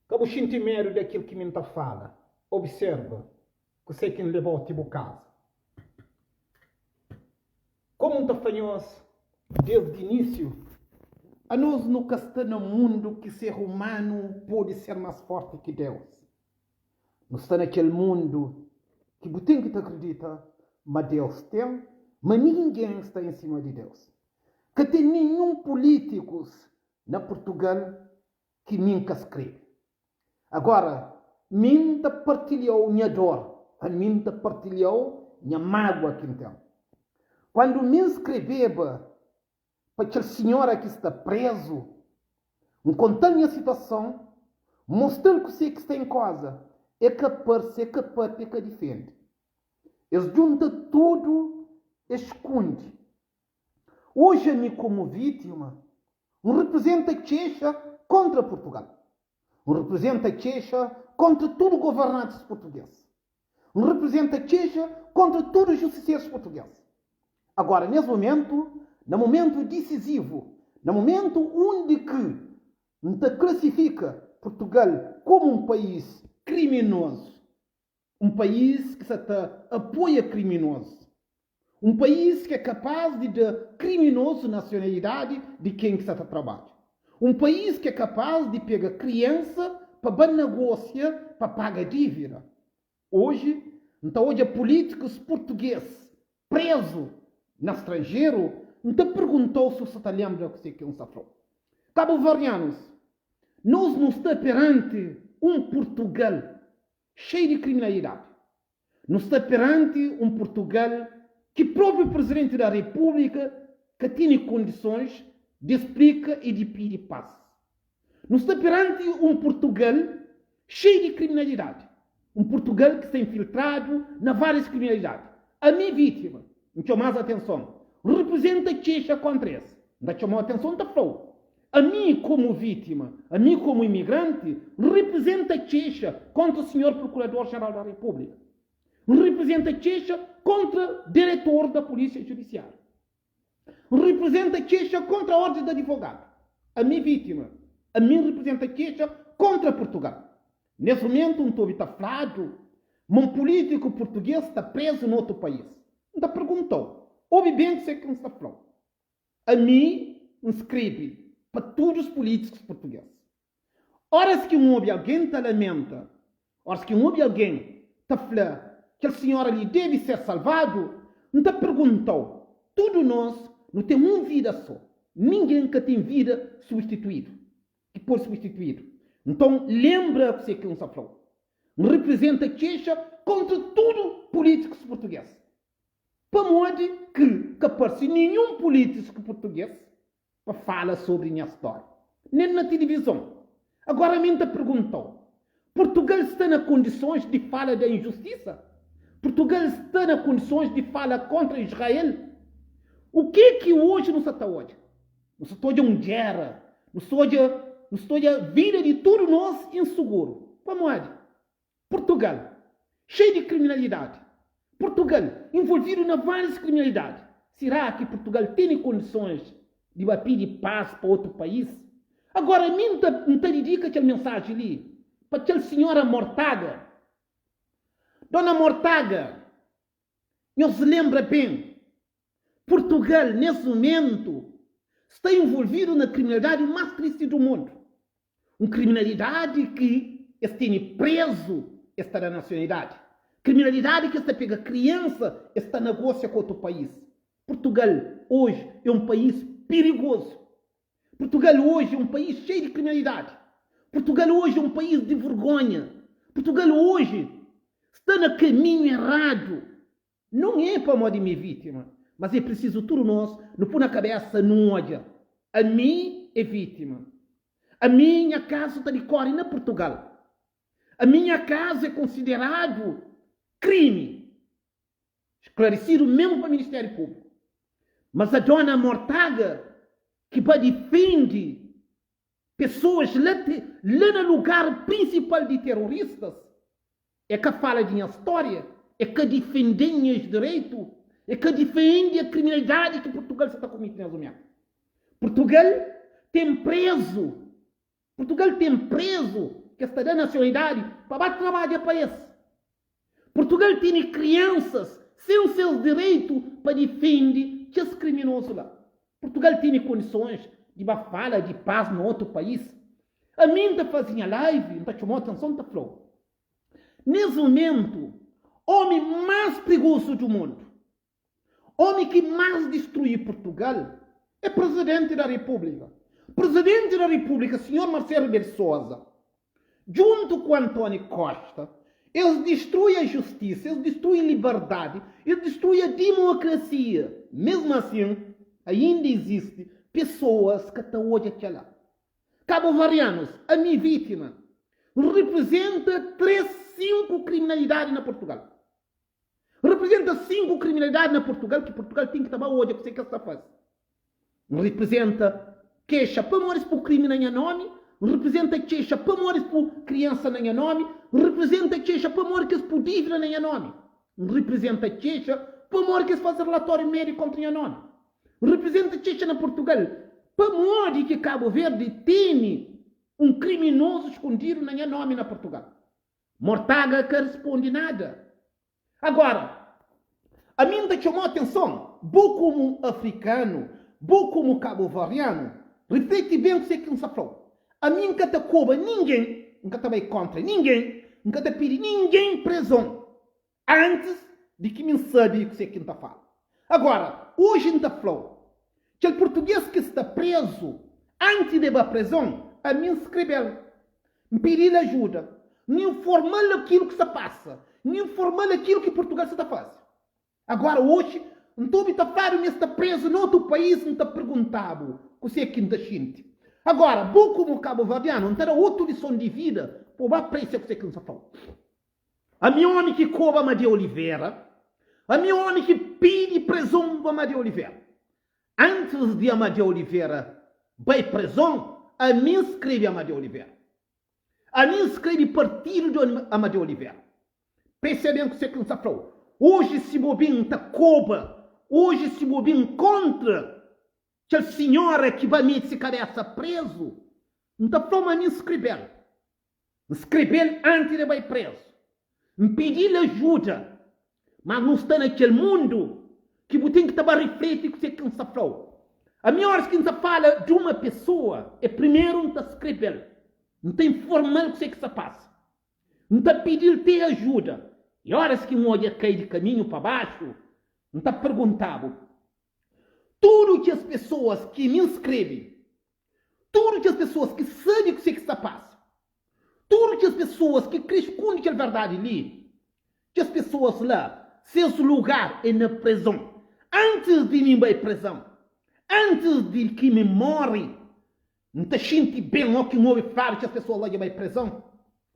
Ka bu xinti medu di akil ki mi N ta fala. Observa kusé ki N lebau ti bu kaza. Komu N ta fla nhos desdi inísiu, anos nu ka sta na mundu ki ser umanu pode ser más fórti ki Deus. Nu sta na kel mundu ki bu ten ki ta kridita ma Deus ten, ma ningen sta en sima di Deus. Ka ten ninhun pulítikus na Purtugal ki mi N ka skrebe. Agora, mi N ta partilha-u nha dor, ami N ta partilha-u nha mágua ki N ten. Kandu mi N skrebeba pa kel sinhora ki sta prézu, N konta-l nha situason, N mostra-l kusé ki sta en koza. E ka parse, e ka papia, e ka difende. Es djunta tudu, es skundi. Oji ami komu vítima, N riprizenta kexa kontra Purtugal. N riprizenta kexa kontra tudu governantis purtugês. N riprizenta kexa kontra tudu justiserus purtugês. Agora, nes mumentu, na mumentu disizivu, na mumentu undi ki N ta klasifika Purtugal komu un país kriminozu, Un país ki sa ta apoia kriminozu. Un país ki é kapaz di da kriminozu nasionalidadi di ken ki sa ta trabadja. Un país ki é kapaz di pega kriansa pa ba nagosia pa paga dívida. Oji, N ta odja pulítikus purtugês prezu na stranjeru, N ta pergunta-u si bu sa ta lenbra kusé ki N sa fla-u. Kabuverdianus, nos nu sta peranti un Purtugal xeiu di kriminalidadi. Nu sta peranti un Purtugal ki propriu Presidenti da Repúblika ka tene kondisons di splika i di pidi pas. Nu sta peranti un Purtugal xeiu di kriminalidadi, un Purtugal ki sta infiltradu na várias kriminalidadi. Ami, vítima, N txoma-s atenson, N riprizenta kexa kóntra es. N ta txoma-u atenson, N ta fla-u, Ami komu vítima, ami komu imigranti, N riprizenta kexa kóntra Sinhor Prokurador-Jeral da Repúblika. N riprizenta kexa kóntra Diretor da Polísia Judisiária. N riprizenta kexa kóntra Órdi di Adivogadu. Ami vítima, ami N riprizenta kexa kóntra Purtugal. Nes mumentu N ta obi ta fladu ma un pulítiku purtugês sta prézu na otu país. N ta pergunta-u, obi ben kusé ki N sta fla-u. Ami N skrebe pa tudus pulítikus purtugês. Óras ki N obi algen ta lamenta, óras ki N obi algen ta fla kel sinhora li debe ser salvadu, N ta pergunta-u, tudu nos nu ten un vida sô, ningen ka ten vida substituídu, ki pode substituídu. Nton, lenbra kusé ki N sta fla-u. N riprizenta kexa kóntra tudu pulítikus purtugês. Pamodi ki ka parse ninhun pulítiku purtugês pa fala sobri nha stória? Nen na tilivizon. Agora ami N ta pergunta-u, Purtugal sta na kondisons di fala da injustisa? Purtugal sta na kondisons di fala kontra Israel? U ke ki oji nu sa ta odja? Nu sa ta odja un gera, nu sa odja, nu sa ta odja vida di tudu nos insuguru. Pamodi? Purtugal, xeiu di kriminalidadi. Purtugal, involvidu na várius kriminalidadi. Sirá ki Purtugal tene kondisons di ba pidi pas pa otu país? Agora mi N ta N ta didika kel mensaji li pa kel sinhora Mortaga. Dona Mortaga, nhos lenbra ben, Purtugal, nes mumentu, sta involvidu na kriminalidadi más tristi du mundu. Un kriminalidadi ki es tene prezu, es ta da nasionalidadi. Kriminalidadi ki es ta pega kriansa, es ta nagosia ku otu país. Purtugal, oji, é un país pirigozu. Purtugal, oji, é un país xeiu di kriminalidadi. Purtugal, oji, é un país di vergonha. Purtugal, oji, sta na kaminhu eradu. Não é pamodi mi é vítima, mas é prisizu tudu nos nu pu na kabesa nu odja, ami é vítima, ami nha kazu ta dikori na Purtugal, ami nha kazu é konsideradu krimi, sklarisidu mesmu pa Ministériu Públiku, mas a dona Mortágua ki ba difende pesoas la la na lugar prinsipal di teroristas, E ka fala di nha stória, e ka difende-m nhas direitu, e ka difende a kriminalidadi ki Purtugal sa ta komite nes mumentu. Purtugal ten prezu, Purtugal ten prezu. ki es ta da nasionalidadi pa ba trabadja pa es. Portugal tene kriansas sen ses direitu pa difende kes kriminozu la. Portugal tene kondisons di ba fala di pas na otu pais. Ami N ta faze nha live, N ta txoma atenson, N ta fla-u, nes mumentu, omi mas prigozu du mundu, Omi ki mas distrui Portugal é Presidente da República. Presidente da República, Senhor Marcelo Rebelo de Sousa, djuntu ku António Costa, es distrui a justisa, es distrui liberdadi, es distrui a dimokrasia. Mesmu asin, ainda izisti pesoas ka ta odja kela. Kabovarianus, ami vítima, N riprizenta 3, 5 kriminalidadi na Portugal. Representa 5 kriminalidadi na Portugal ki Portugal ten ki ta ba odja kuse ki es ta faze. N representa kexa pamodi es pu krimi na nha nomi, N representa kexa pamodi es pu kriansa na nha nomi, N representa kexa pamodi ki es pu dívida na nha nomi, N representa kexa pamodi ki es faze relatóriu médiku kontra nha nomi, N representa kexa na Portugal pamodi ki Kabu Verdi tene un kriminozu skondidu na nha nomi na Portugal. Mortaga ka risponde nada. Agora, ami N ta txoma atenson, bo komu afrikanu, bo komu kabuverdianu, rifleti ben kuse ki N sa fla-u. Ami N ka ta koba ningen, N ka ta bai kontra ningen, N ka ta pidi ningen prezon antis di ki mi N sabe kuse ki N ta fala. Agora, oji N ta fla-u, kel purtuges ki sta prezu, antis di e ba prezon, ami N skrebe-l. N pidi-l ajuda. N informa-l akilu ki sta pasa. N informa-l akilu ki Purtugal sta ta faze. Agora, oxi, N ta obi ta fladu ma e sta prezu na otu país, N ta pergunta-bu kusé ki N ta xinti. Agora, bo komu kabuverdianu, N ta da otu lison di vida pa bu ba presia kusé ki N sta fla-u. Ami omi ki koba Amadeu Olivera, ami omi ki pidi prezon pa Amadeu Olivera. Antis di Amadeu Olivera bai prezon, ami N skrebe Amadeu Olivera. Ami N skrebe partidu di Amadeu Olivera. Pensa ben kuse ki N sta fla-u. Oji si bo bin ta koba, oji si bo bin kontra kel sinhora ki ba mete se kabesa prezu, N ta fla-u ma ami N skrebe-l. N skrebe-l antis di bai prézu. N pidi-l ajuda. Mas nu sta na kel mundu ki bu ten ki ta ba rifleti kuzê ki N sta fla-u. Ami óras ki N ta fala di uma pesoa, é primeru N ta skrebe-l, N ta informa-l kuzê ki sta pasa. N ta pidi-l te ajuda. I óras ki N odja kai di kaminhu pa baxu, N ta pergunta-bu, Tudu kes pesoas ki mi N skrebe Tudu kes pesoas ki sabe kuse ki sta pasa, tudu kes pesoas ki kre skunde kel verdadi li, kes pesoas la, ses lugar é na prezon. Antis di mi bai prezon, antis di ki mi móre, N ta xinti ben ó ki N obi fladu kes pesoas la dja bai prezon,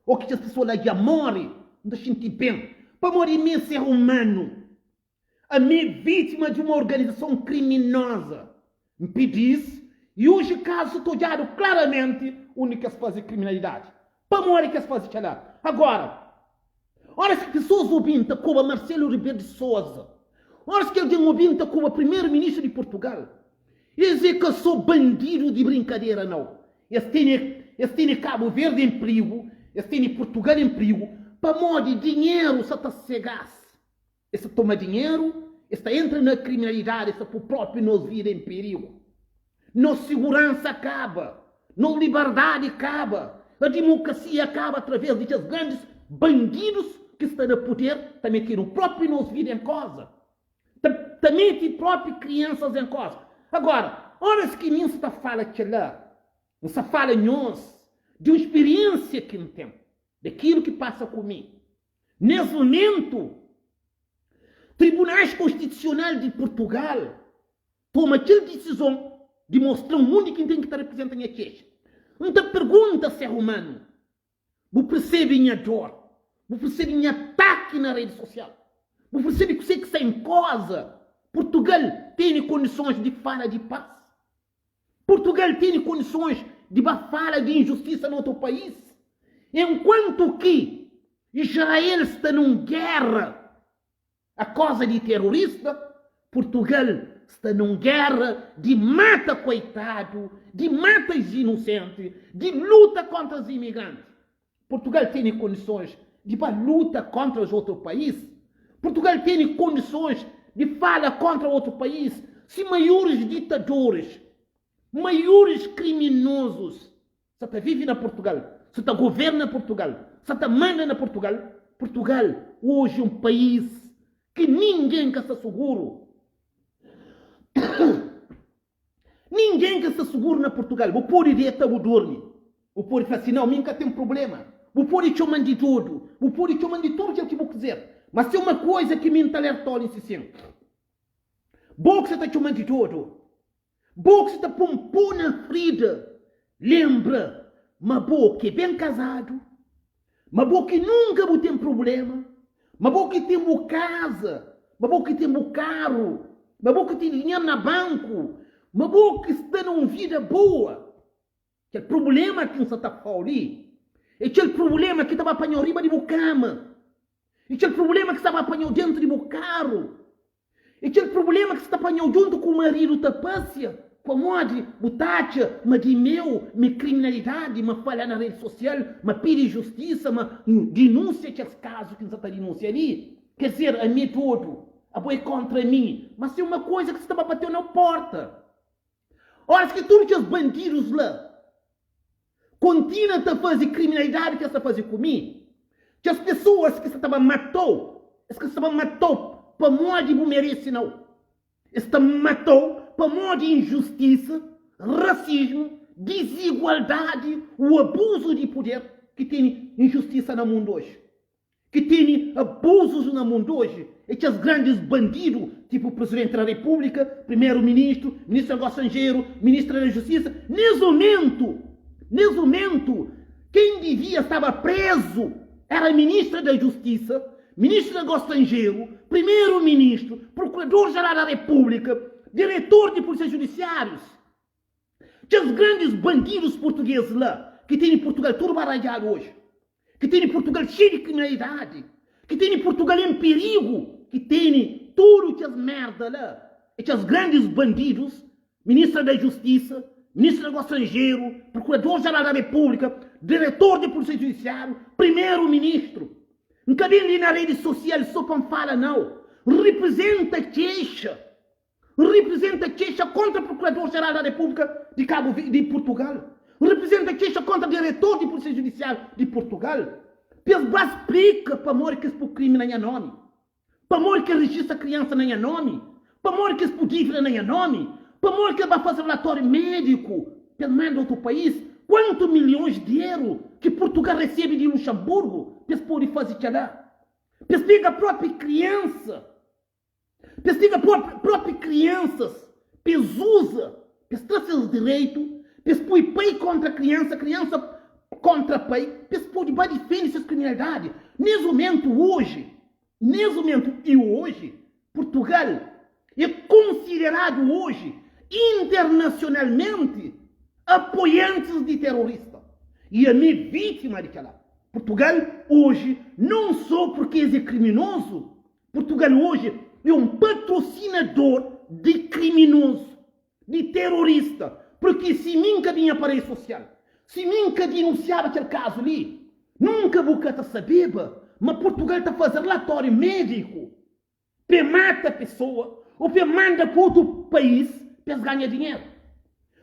ó ki kes pesoas la dja móre, N ta xinti ben, pamodi mi é ser umanu. Ami é vítima di uma organizason kriminoza. N pidi-s i oji kazu ta odjadu klaramenti undi ki es faze kriminalidadi. Pamodi ki es faze kel-la? Agora, óras ki pesoas obi-m ta koba Marcelo Rebelo de Sousa, óras ki algen obi-m ta koba primeru-ministru di Purtugal, es é ka so bandidu di brinkadera, nau. Es tene, es tene Kabu Verdi en prigu, es tene Purtugal en prigu, pamodi dinheru sa ta sega-s. Es ta toma dinheru, es ta entra na kriminalidadi, es ta pô própi nos vida en perigu. Nos siguransa kaba, nos liberdadi kaba, a dimokrasia kaba através di kes grandis bandidus ki sta na puder ta metenu própi nos vida en koza, ta ta meti própi kriansas en koza. Agora, óras ki mi N sta fala kel-la, N sta fala nhos di un spiriénsia ki N ten, di kilu ki pasa ku mi. Nes mumentu, Tribunais Konstitusional di Purtugal toma kel disizon di mostra-m undi ki N ten ki ta riprizenta nha kexa. N ta pergunta ser umanu, Bu persebe nha dor? Bu persebe nha ataki na redi sosial? Bu persebe kuse ki sta en koza? Purtugal tene kondisons di fala di pas? Portugal tene kondisons di ba fala di injustisa na otu pais, enkuantu ki Israel sta na un gera a koza di terorista, Portugal sta na un gera di mata koitadu, di mata is inosenti, di luta kontra is imigranti. Portugal tene kondisons di ba luta kontra os otru país? Portugal tene kondisons di fala kontra otru país si maioris ditadoris, maioris kriminozus sa ta vive na Portugal, sa ta governa Portugal, sa ta manda na Portugal? Portugal oji é un país ki ningen ka sta suguru. Ningen ka sta suguru na Portugal. Bu pode deta bu durmi. Bu pode fla si, Nau, mi N ka ten prubléma. Bu pode txoma-m di dodu, bu pode txoma-m di tudu kel ki bu kizer. Ma si uma kuza ki mi N ta alerta-u li, si sin, bo ki sa ta txoma-m di dodu, bo ki sa ta pô-m pó na frida, lenbra ma bo ki é ben kazadu, Ma bo ki nunka bu ten prubléma, ma bo ki ten bu kaza, ma bo ki ten bu karu, ma bo ki ten dinheru na banku, ma bo ki sta na un vida boa, kel prubléma ki N sta ta fla-u li é kel prubléma ki ta ba panha-u riba di bu kama, é kel prubléma ki sta ba panha-u déntu di bu karu. É kel prubléma ki sta panha-u djuntu ku maridu ta pâsia pamodi bu ta atxa ma di meu ma é kriminalidadi, ma fala na redi sosial, ma pidi justisa, ma dinúnsia kes kazu ki N sa ta dinúnsia li. Ker dizer, ami é dodu, abo é kóntra mi, ma si é uma koza ki sta ba bateu na pórta. Óras ki tudu kes bandidus la kontinua ta faze kriminalidadi ki es ta faze ku mi, kes pesoas ki sta ta ba mata-u, es ka sta ba mata-u pamodi bu merese, nau. Es ta mata-u pamodi injustisa, rasismu, dizigualdadi, o abuzu di puder ki tene injustisa na mundu oji. Ki tene abuzus na mundu oji é kes grandis bandidu tipu Presidenti da Repúblika, Primeru Ministru, Ministru da Negósiu Stranjeru, Ministra da Justisa. Nes momentu, nes momentu, ken divia staba prezu era Ministra da Justisa, Ministru da Negósiu Stranjeru, Primeru Ministru, Prokurador Jeral da Repúblika, Diretor di Polísia Judisiárius. Kes grandis bandidus português la ki tene Portugal tudu baralhadu oji, ki tene Portugal xeiu di kriminalidadi, ki tene Portugal en perigu, ki tene tudu kes merda la, e kes grandis bandidus, Ministra da Justisa, Ministra da Negócio Stranjeru, Procurador Geral da República, Diretor di Polícia Judiciário, Primeru Ministru. N ka ben li na redi sosial so pa N fala nau. N representa kexa. N representa kexa kontra Procurador-Geral da República di Cabo Verde, di Portugal. N representa kexa kontra Diretor di Polícia Judicial di Portugal. Pa es ba splika pamodi ki es pu krimi na nha nomi. Pamodi ki es regista kriansa na nha nomi. Pamodi ki es pu dívida na nha nomi. Pamodi ki es ba faze relatório médiku pa es manda otu país. Kuantu milhões di eru ki Portugal resebe di Luxemburgo pa es pode faze kela. Pa es pega própi kriansa. Pa es pega propi kriansas, pa es uza, pa es tra ses direitu, pa es poi pai kontra kriansa, kriansa kontra pai, pa es pode ba difende ses kriminalidadi. Nes mumentu oji, nes mumentu i oji, Purtugal e konsideradu oji internasionalmenti apoiantis di terorista. I ami vitima di kela. Purtugal oji, non so purki es e kriminozu, Portugal oji é un patrosinador di kriminozu, di terorista, purki si mi N ka binha pa rei sosial, si mi N ka dinunsiaba kel kazu li, nunka bu ka ta sabeba ma Portugal ta faze relatóriu médiku pa e mata pesoa o pa e manda pa otu país pa es ganha dinheru.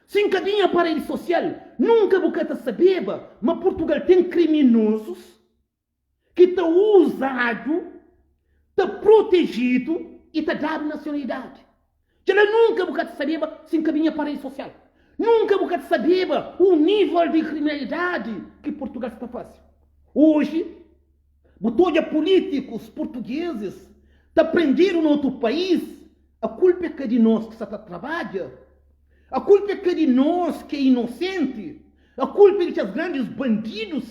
Si N ka binha pa redi sosial, nunka bu ka ta sabeba ma Portugal ten kriminozus ki ta uzadu, ta protejidu i ta dadu nasionalidadi. Kel-la nunka bu ka ta sabeba si N ka binha pa redi sosial. Nunka bu ka ta sabeba u nível di kriminalidadi ki Purtugal sta ta fase. Oji, bu ta odja pulítikus purtugezis ta prendedu na otu país, a kulpa é ka di nos ki sa ta trabadja, a kulpa é ka di nos ki é inosenti, a kulpa é di kes grandis bandidus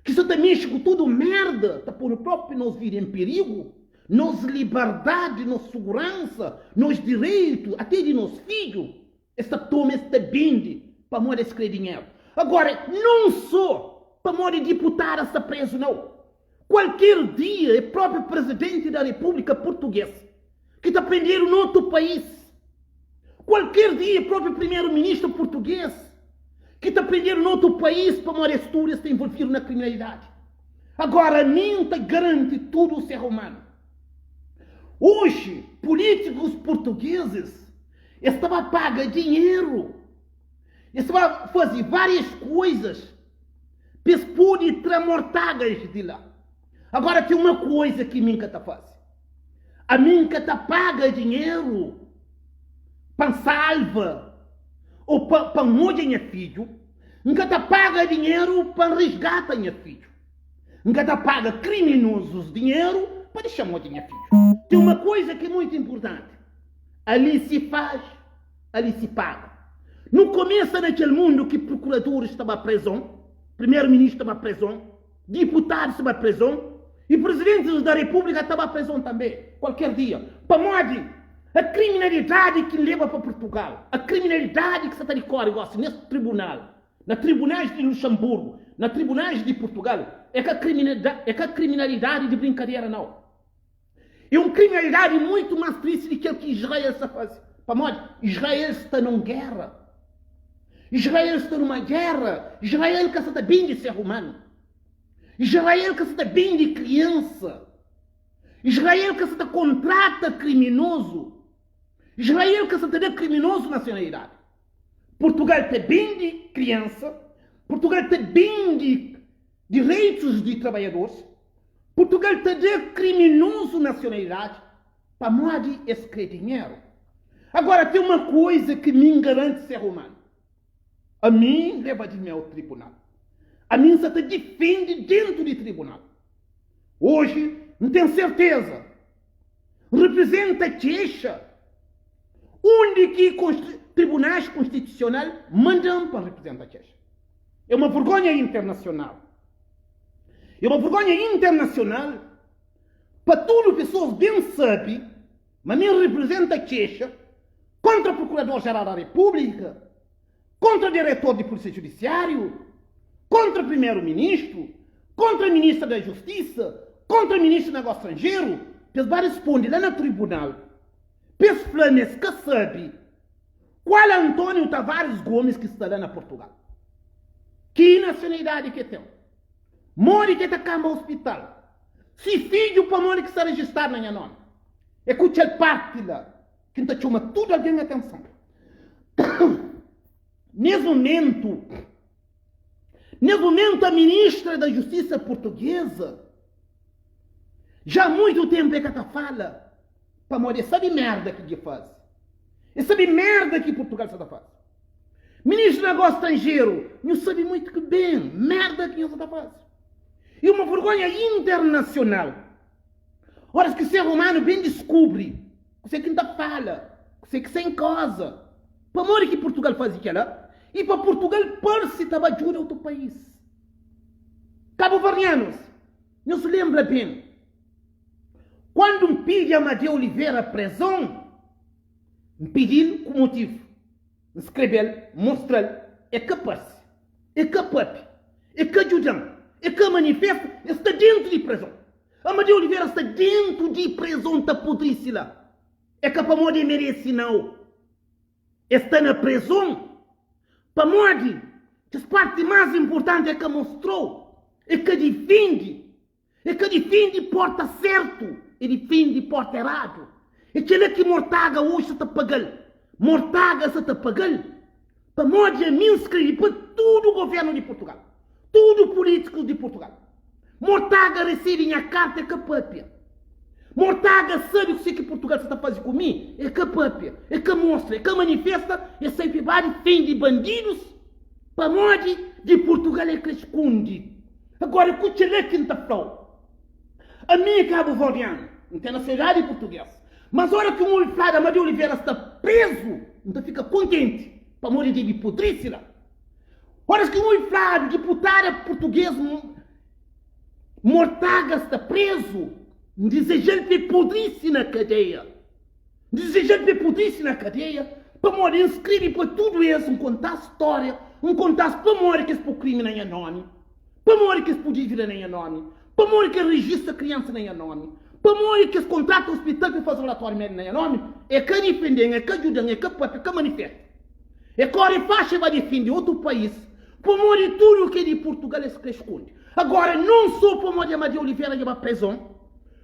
ki sa ta mexi ku tudu merda, ta ponu propi nos vida en perigu, nos liberdadi, nos suguransa, nos direitu, ate di nos fidju, es ta toma, es ta bende pamodi es kre dinheru. Agora, non so pamodi diputada sta prezu nau. Kualker dia é propi presidenti da Repúblika Purtugês ki ta prendedu notu país. Kualker dia é propi primeru ministru purtugês. ki ta prendedu na otu país pamodi es tudu es sta involvidu na kriminalidadi. Agora ami N ta garanti tudu ser umanu. Oji pulítikus purtugezis es ta ba paga dinheru, es ta ba faze várias koizas pa es pode tra mortagas di la. Agora ten uma koiza ki mi N ka ta faze, ami N ka ta paga dinheru pa N salva ô pa pa N odja nha fidju, N ka ta paga dinheru pa N resgata nha fidju. N ka ta paga kriminozus dinheru pa dexa-m odja nha fidju. Ten uma koiza ki é muitu inpurtanti, ali si faz, ali si paga. Nu kumesa na kel mundu ki prokuradoris ta ba prezon, primeru-ministru ta ba prezon, diputadus ta ba prezon i prizidentis da repúblika ta ba prezon tanbe, kualker dia. Pamodi a kriminalidadi ki leba pa Purtugal, a kriminalidadi ki sa ta dikori gosi nes tribunal, Na tribunais di Luxemburgo, na tribunais di Portugal, é ka é ka kriminalidadi di brinkadera nau. É un kriminalidadi muitu mas tristi di kel ki Israel sta fazi. Pamodi? Israel sta na un gera. Israel sta numa gera. Israel ka sta ta bindi ser humanu. Israel ka sta ta bindi kriansa. Israel ka sta ta kontrata kriminozu. Israel ka sta ta da kriminozu nasionalidadi. Portugal ta bende kriansa, Portugal ta bende direitus di trabadjadoris, Portugal ta da kriminozu nasionalidadi pamodi es kre dinheru. Agora ten uma koiza ki mi N garanti ser umanu, ami N leba di meu tribunal, ami N sa ta difende dentu di tribunal. Oji N ten serteza Representa kexa undi ki tribunais konstitusional manda-m pa representa kexa. É uma vergonha internacional. É uma vergonha internacional pa tudu pessoas ben sabe ma mi representa kexa kontra Procurador-Geral da República, kontra Diretor di Polícia Judiciário, kontra Primeru-Ministru, kontra Ministra da Justisa, kontra Ministru di Negócio Stranjeru, pa es ba responde la na tribunal, pa es fla ma es ka sabe kual António Tavares Gomes ki sta la na Portugal, ki nasionalidadi ki el ten, modi ki el ta kanba ospital, si fidju pamodi ki sta rejistadu na nha nomi. É ku kel parti la ki N ta txoma tudu algen atenson. Nes momentu, nes momentu a ministra da Justisa portuguesa já há muito tempo é ka ta fala pamodi é sabe merda ki dje faze. É sabe merda ki Portugal sa ta faze. Ministro di Negócio Estrangeiro, nhu sabe muito que bem merda ki nhu sa ta faze. E uma vergonha internacional. Oras ki ser humano bem descubri kuse ki N ta fala, kuse ki sta em koza. Pamodi ki Portugal faze kela? E pa Portugal parse ta ba djuda otu país. Kabuverdianus, nhos lembra bem, kuandu N pidi Amadeu Oliveira prezon, N pidi-l ku motivu. N skrebe-l, N mostra-l, e ka parse, e ka papia, e ka djuda-m, e ka manifesta, e sta dentu di prezon. Amadeu Oliveira sta dentu di prezon ta podrisi la. É ka pamodi e meresi nau. E sta na prezon pamodi kes parti mas inpurtanti e ka mostrou, e ka difindi. E ka difindi porta sertu, e difindi porta eradu. É kela ki Mortaga oji sa ta paga-l. Mortaga sa ta paga-l pamodi ami N skrebe pa tudu governu di Purtugal, tudu pulítikus di Purtugal. Mortaga resebe nha karta e ka papia. Mortaga sabe kuse ki Purtugal sa ta faze ku mi, e ka papia, e ka mostra, e ka manifesta, e sai pa ba difende bandidus pamodi di Purtugal e ka skundi. Agora ku kela ki N ta fla-u, ami é kabuverdianu, N ten nasionalidadi purtugês, mas ora ki N obi fladu Amadeu Oliveira sta prezu, N ta fika kontenti, pamodi debe podrisi la. Oras ki N obi fladu diputada purtugês Mortaga sta prezu, N dizeja-l pa e podrisi na kadeia. N dizeja-l pa e podrisi na kadeia, pamodi N skrebe pa tudu es, N konta-s stória, N konta-s pamodi ki es pô krimi na nha nómi, pamodi ki es pô dívida na nha nómi, pamodi ki es rejista kriansa na nha nómi, pamodi ki es kontrata ospital pa faze relatóriu médiku na nha nómi. E ka difende-m, e ka djuda-m, e ka pâpia, e ka manifesta. E kóre faxi e ba difende otu país. Pamodi tudu ki é di Purtugal es kre skonde. Agora non so pamodi Amadeu Oliveira dja ba prezon,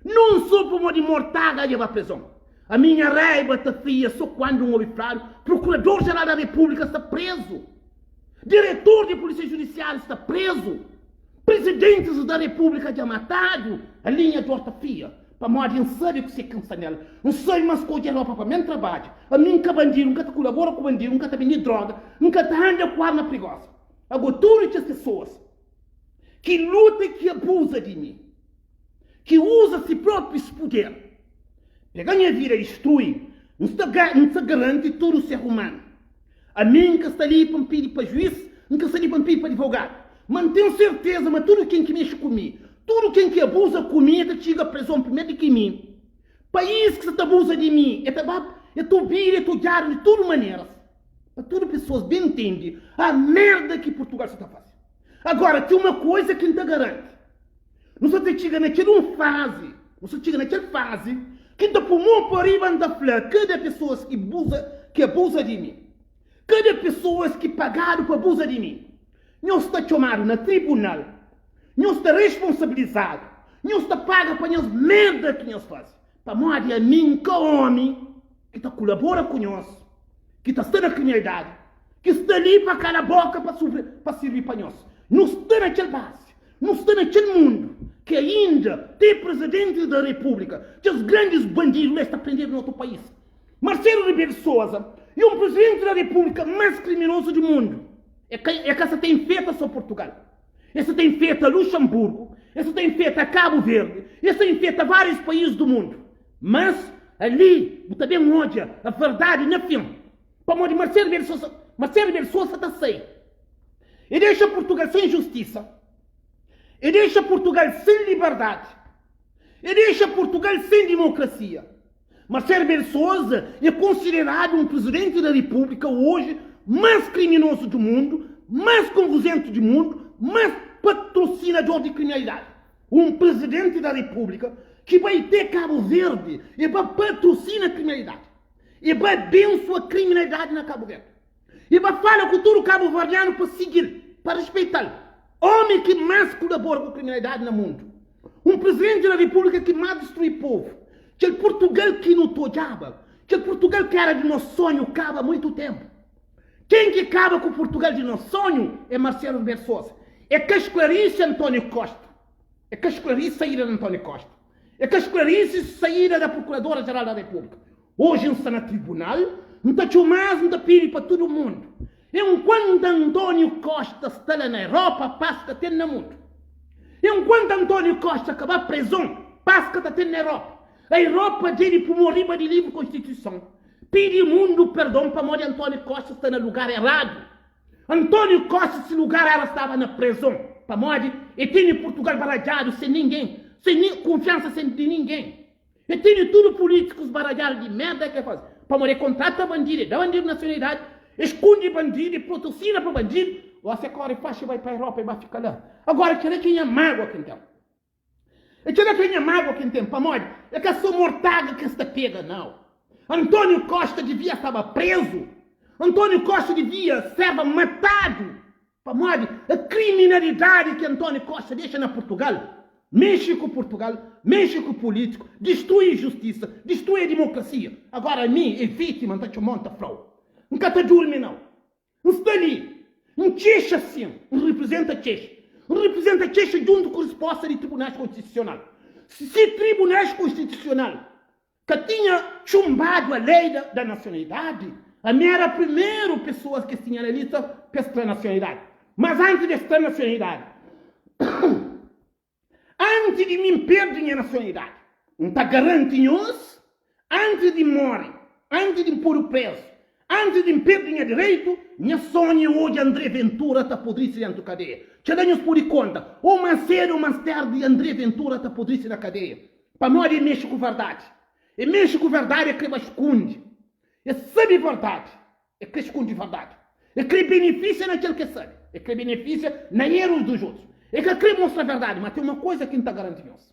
non so pamodi Mortaga dja ba prezon. A minha raiba ta fria so kuandu N obi fladu Procurador Geral da República sta prezu, Diretor di Polícia Judiciário sta prezu, Presidentes da República dja matadu. Ali nha dor ta fria. Pamodi N sabe kusé ki N sta nel. N sabe ma N skodje ropa pa men trabadja. Ami N ka bandidu, N ka ta kulabora ku bandidu, N ka ta bende droga, N ka ta anda ku arma prigosa. Ago, tudu kes pesoas ki luta i ki abuza di mi, ki uza si próprius puder pega nha vida i distrui, N sta N sta garanti tudu ser umanu. Ami N ka sta li pa N pidi pa juís, N ka sta li pa N pidi pa advogadu, ma N ten serteza ma tudu ken ki mexe ku mi, tudu ken ki abuza ku mi, e ta txiga prezon primeru di ki mi. País ki sta ta abuza di mi, e ta ba, e ta obidu, e ta odjadu di tudu maneras, pa tudu pesoas ben ntende a merda ki Purtugal sta ta fase. Agora, ten uma koiza ki N ta garanti, Nu sta ta txiga na kel un fazi, nu sta txiga na kel fazi ki N ta pui mon pa riba N ta fla kada pesoas ki buza, ki abuza di mi, kada pesoas ki pagadu pa abuza di mi, nhos ta txomadu na tribunal, nhos ta responsabilizadu, nhos ta paga pa nhos merda ki nhos fazi. Pamodi ami N ka omi ki ta kulabora ku nhos, ki ta sta na kriminalidadi, ki sta li pa kala boka pa sufri, pa sirbi pa nhos. Nu sta na kel bazi, nu sta na kel mundu ki ainda te presidenti da repúblika, kes grandis bandidu la es ta prendedu na otu país. Marcelo Rebelo de Sousa e un presidenti da repúblika más kriminozu di mundu. E ka, e ka sa ta infeta so Portugal. Es sa ta infeta Luxemburgo, es sa ta infeta Cabo Verde, es sa infeta várius país do mundo. Mas ali bu ta ben odja a verdade na fin. Pamodi Marcelo Rebelo de Sousa, Marcelo Rebelo de Sousa ta sai. E dexa Portugal sem justisa, e dexa Portugal sem liberdade, e dexa Portugal sem democracia. Marcelo Rebelo de Sousa é considerado um presidente da República hoje mais criminoso do mundo, mais convosento do mundo, mais patrocinador de criminalidade. Um presidente da República que vai ter Cabo Verde e vai patrocina a criminalidade. E vai abençoa a criminalidade na Cabo Verde. E vai fala com todo cabo-verdiano para seguir, para respeitá-lo. Homem que mais colabora com a criminalidade no mundo. Um presidente da República que mais destrui povo. Kel Portugal ki nu ta odjaba, kel Portugal ki era di nos sonhu kaba há muitu tempu. Ken ki kaba ku Portugal di nos sonhu é Marcelo Rebelo de Sousa. É ka sklarise António Costa. É ka sklarise saída di António Costa. É ka sklarise saída da Procuradora Geral da República. Oji N sta na tribunal, N ta txoma-s, N ta pidi pa tudu mundu. Enkuantu António Costa sta la na Europa, pas ka ten na mundu. Enkuantu António Costa ka ba prezon, pas ka ta ten na Europa. A Europa debe pô riba di livru Konstituison, pidi mundu perdon pamodi António Costa sta na lugar eradu. António Costa si lugar era staba na prezon pamodi e tene Portugal baradjadu sen ningen, sen kunfiansa sen di ningen. E tene tudu pulítikus baradjadu di merda ke faze. Pamodi e kontrata bandidu, e da bandidu nasionalidadi, e skundi bandidu, e protosina pa bandidu. Gosi e kore faxi e bai pa Europa e ba fika la. Agora kela ki nha mágua ki N ten. E kela ki nha mágua ki N ten pamodi e ka so mortaga ki es ta pega nau. António Costa divia staba prezu. António Costa divia serba matadu. Pamodi a kriminalidadi ki António Costa dexa na Portugal, mexe ku Portugal, mexe ku pulítiku, distrui justisa, distrui a dimokrasia. Agora ami é vítima, N ta txoma-u, N ta fla-u, N ka ta durmi nau. N sta li, N txexa sin, N riprizenta txexa. N riprizenta txexa djuntu ku risposta di Tribunais Konstitusional. Si Tribunais Konstitusional Ka tinha txumbadu a lei da nasionalidadi, ami era primeru pesoas ki es tinha na lista pa es tra nasionalidadi. Mas anti di es tra nasionalidadi, anti di mi N perdi nha nasionalidadi, N ta garanti nhos, anti di N more, anti di N podu prezu, anti di N perdi nha direitu, nha sonhu é odja André Ventura ta podrisi dentu kadeia. Txela nhos pudi konta, ou mas sedu ou mas tardi André Ventura ta podrisi na kadeia. Pamodi e mexe ku verdadi. E mexe ku verdadi e kre ba skundi. E sabe verdadi, e kre skundi verdadi. E kre benefisia na kel ke sabe. E kre benefisia na erus dos otus. E ka kre mostra verdadi. Ma ten uma koisa ki N ta garanti nhos,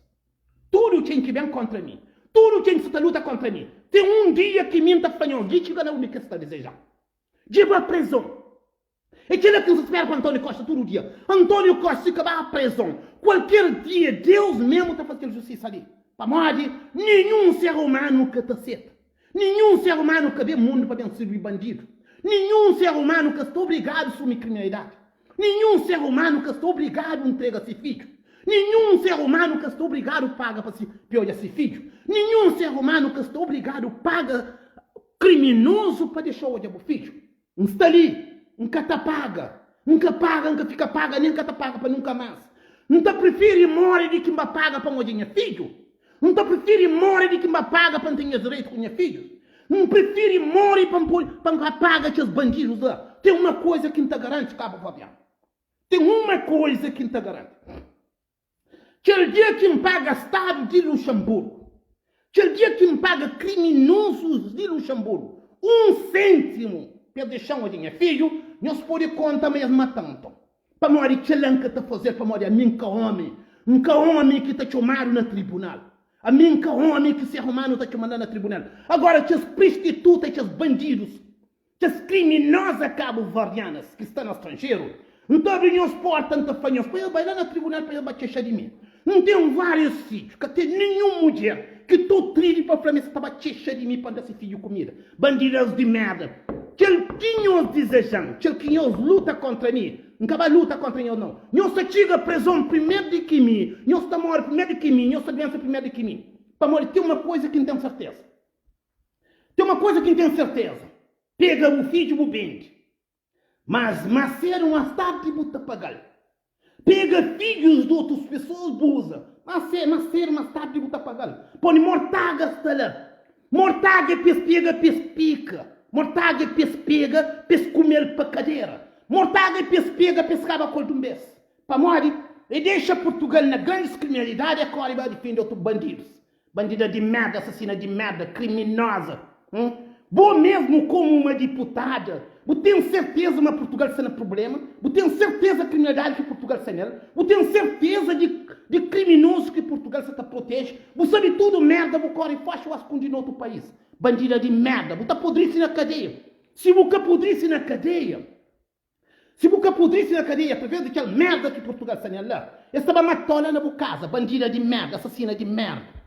tudu ken ki ben kontra mi, tudu ken ki sa ta luta kontra mi, ten un dia ki mi N ta fla nhos, Dja txiga na undi ke sta dizeja. Dja ba prezon. É kela ki N sta spera pa António Costa tudu dia. António Costa si ka ba prezon kualker dia Deus mesmu ta faze kel justisa li. Pamodi ninhun ser umanu ka ta seta. Ninhun ser umanu ka ben mundu pa ben sirbi bandidu. Ninhun ser umanu ka sta obrigadu sumi kriminalidadi. Ninhun ser umanu ka sta obrigadu ntrega se fidju. Ninhun ser umanu ka sta obrigadu paga pa si pa odja se fidju. Ninhun ser umanu ka sta obrigadu paga kriminozu pa dexa odja bu fidju. N sta li, N ka ta paga. N ka paga, N ka fika paga, nen N ka ta paga pa nunka más. N ta prifiri móre di ki N ba paga pa N odja nha fidju. N ta prifiri móre di ki N ba paga pa N ten nhas direitu ku nha fidjus. N prifiri móre pa N pode, pa N ka paga kes bandidus la. Ten uma koza ki N ta garanti, kabuverdianu. Ten uma koza ki N ta garanti. Kel dia ki N paga stadu di Luxemburgu, kel dia ki N paga kriminozus di Luxemburgu un séntimu pa es dexa-m odja nha fidju, nhos pode konta ma es mata-m. Nton, pamodi kel-la N ka ta faze-l, pamodi ami N ka ómi, N ka ómi ki ta txomadu na tribunal. Ami N ka ómi ki ser umanu ta txoma-m la na tribunal. Agóra, kes pristituta i kes bandidus Kes kriminoza kabuverdianas ki sta na stranjeru, N ta abri nhos porta, N ta fla nhos pa nhos bai la na tribunal pa nhos ba kexa di mi. N ten várius fidju, ka ten ninhun mudjer ki ta otrivi pa fla ma es ta ba kexa di mi pa N da se fidju kumida. Bandidas di merda! Kel ki nhos dizeja-m, kel ki nhos luta kóntra mi, N ka ba luta kóntra nhos nau. Nhos ta txiga prezon primeru di ki mi, nhos ta móre primeru di ki mi, nhos ta duensa primeru di ki mi. Pamodi ten uma kuza ki N ten serteza. Ten uma koza ki N ten serteza, pega bu fidju bu bende, mas más sedu o más tardi bu ta paga-l. Pega fidjus di otus pesoas bu uza, mas más sedu o más tardi bu ta paga-l. Poni mortaga sta la, mortaga é pa es pega pa es pika, mortaga é pa es pega pa es kume-l pa kadera, mortaga é pa es pega pa es kaba ku el di un bes. Pamodi e dexa Purtugal na grandis kriminalidadi e kore ba difende otu bandidus. Bandida di merda, assassina di merda, criminosa hum Bo mesmo como uma diputada bu tem certeza ma Portugal sta na problema? Bu tem certeza criminalidade ki Portugal sta nel? Bu tem certeza di di criminoso ki Portugal sta ta protege? Bu sabe tudo merda bu corre faxi o ascundi na outro país? Bandida di merda, bu ta podrisi na cadeia. Si bu ka podrisi na cadeia. Si bu ka pudrisi na kadeia através di kel merda ki Portugal sta nel la, es ta ba matau la na bu kaza, bandida di merda, asasina di merda.